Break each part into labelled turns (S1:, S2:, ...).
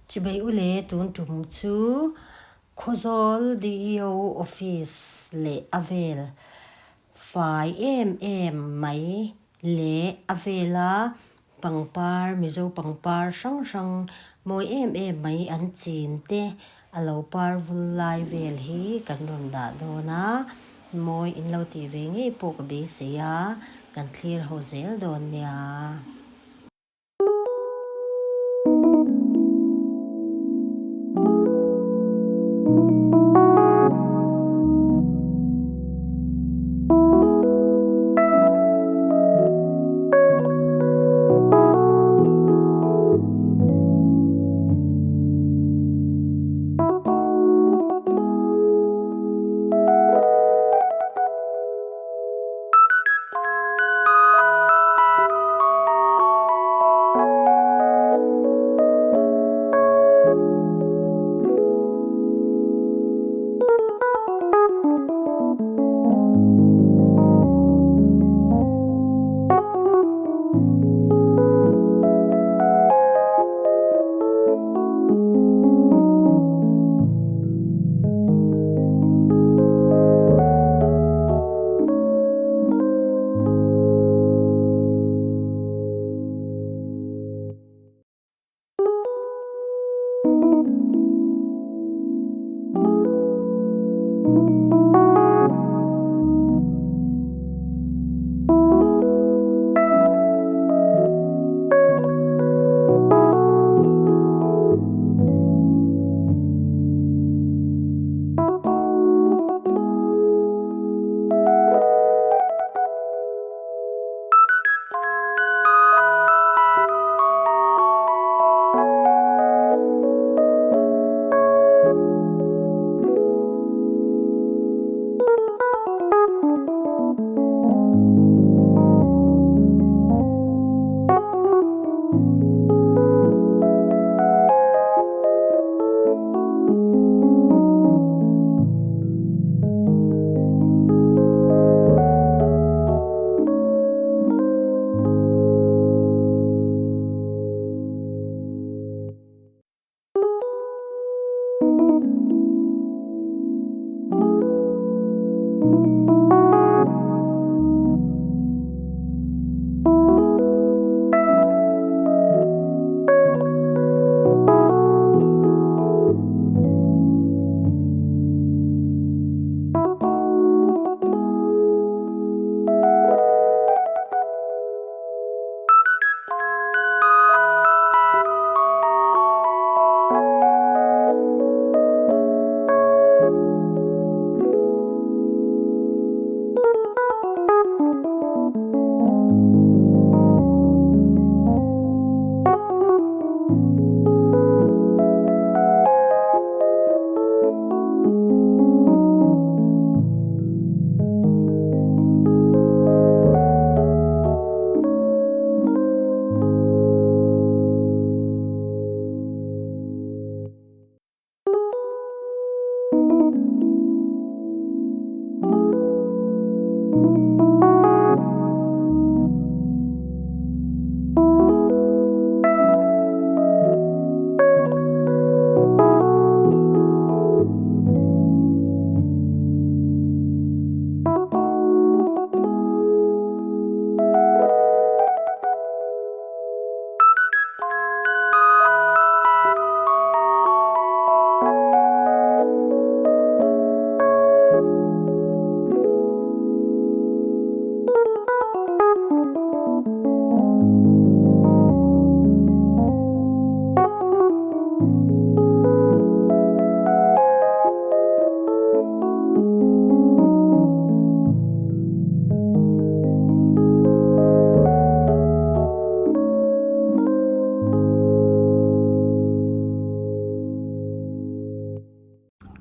S1: Chibei ule tun tum chu Khawzawl DEO office leh a vel fai em em mai leh a vela pangpar Mizo pangpar hrang hrang mawi em em mai an chin te a lo par vul lai vel hi kan rawn dah dawn a, mawi in lo tih ve ngei pawh ka beisei a, kan thlir ho zel dawn nia.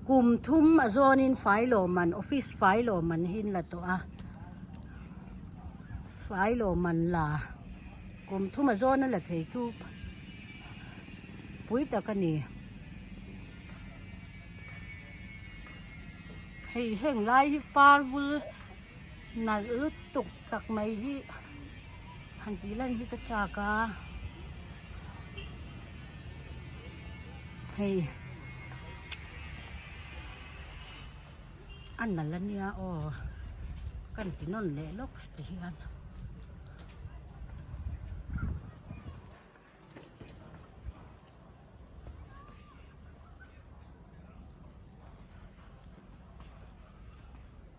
S1: Kum thum a zawnin fai lawmman office fai lawmman hi an la tawh a fai lawmman la kum thum a zawn a la thei chu pui tak a ni. Hei heng lai hi par vul nalh lutuk tak mai hi han tih lan hi ka chak a. Hei a nalh a nia aw ka inti nawn leh lawk ti hian.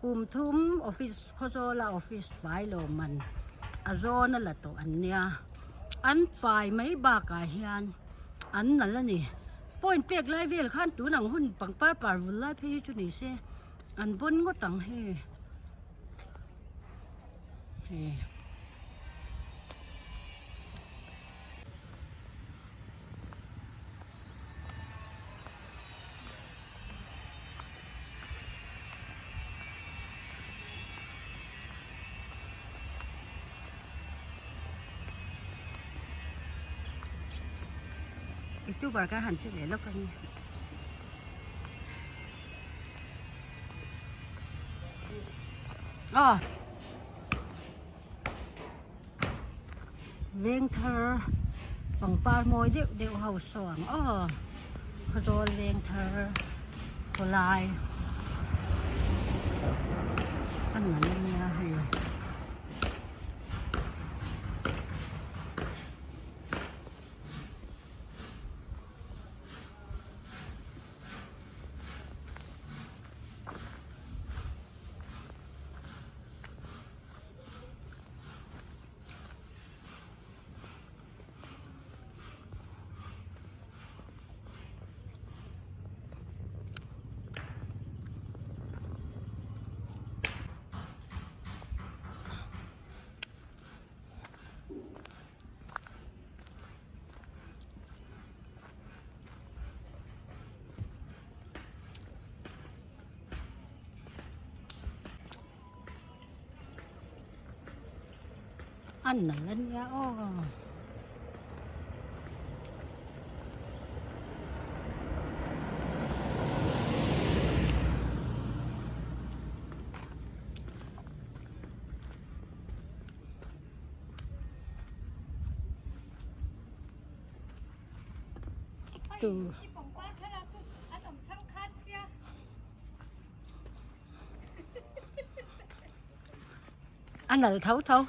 S1: Kum thum office Khawzawla office fai lo man a zawn a la tawh an nia an fai mai bakah hian an nalh a ni point pek lai vel khan tun ang hun pangpar par vul lai phei hi chu ni se an bawn ngawt ang hei hei. Youtuber ka han che leh lawk a ni. Aw. Veng thar pangpar mawi deuh deuh ho saw ang aw Khawzawl veng thar khawlai a nalh a nia hei. A nalh a nia aw. Tu. A nalh tho tho.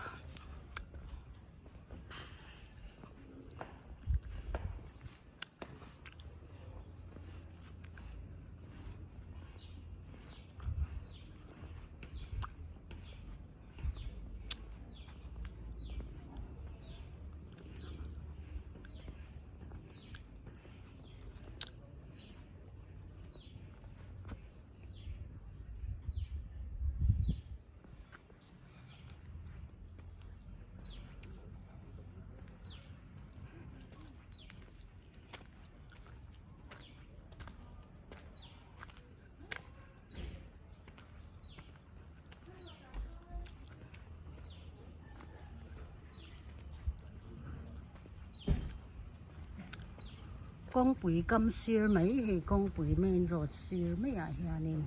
S1: Kawngpui kam sir mai hei kawngpui main road sir maiah hianin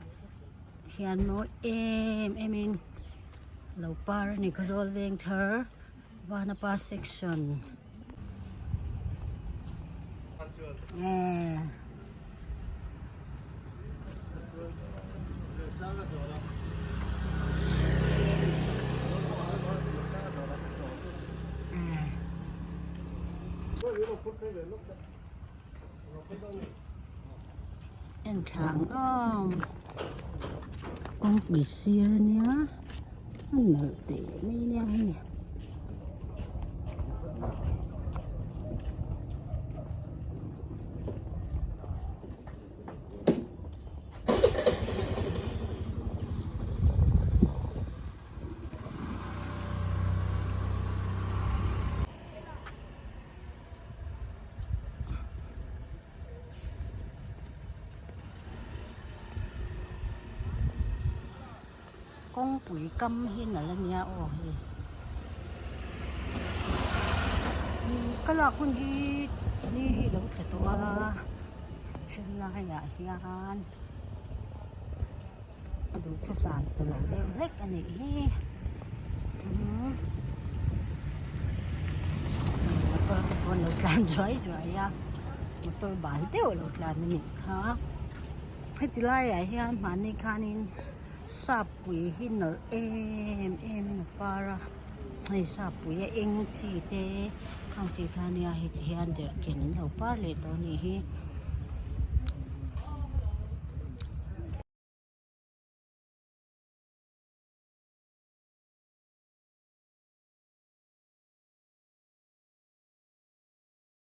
S1: hian mawi em em in lo par a ni Khawzawl veng thar Vanapa section eh. En thla ang awm kawngpui sir a nia a nalh teh mai a nia hei. Kawngpui kam hi nalh a nia aw hei ka lak hun hi ni hi lo thla tawh a then laiah hian a duhthusam ta lo deuh hlek a nih hi motor te pawh an lo tlan zuai zuai a. Motor bal deuh a lo tlan a nih kha. Heti laiah hian hmanni khanin sappui hi nawlh em em in a par a, hei sappui a eng chi te khang chi kha ania heti hian derhken an lo par leh tawh a nih hi.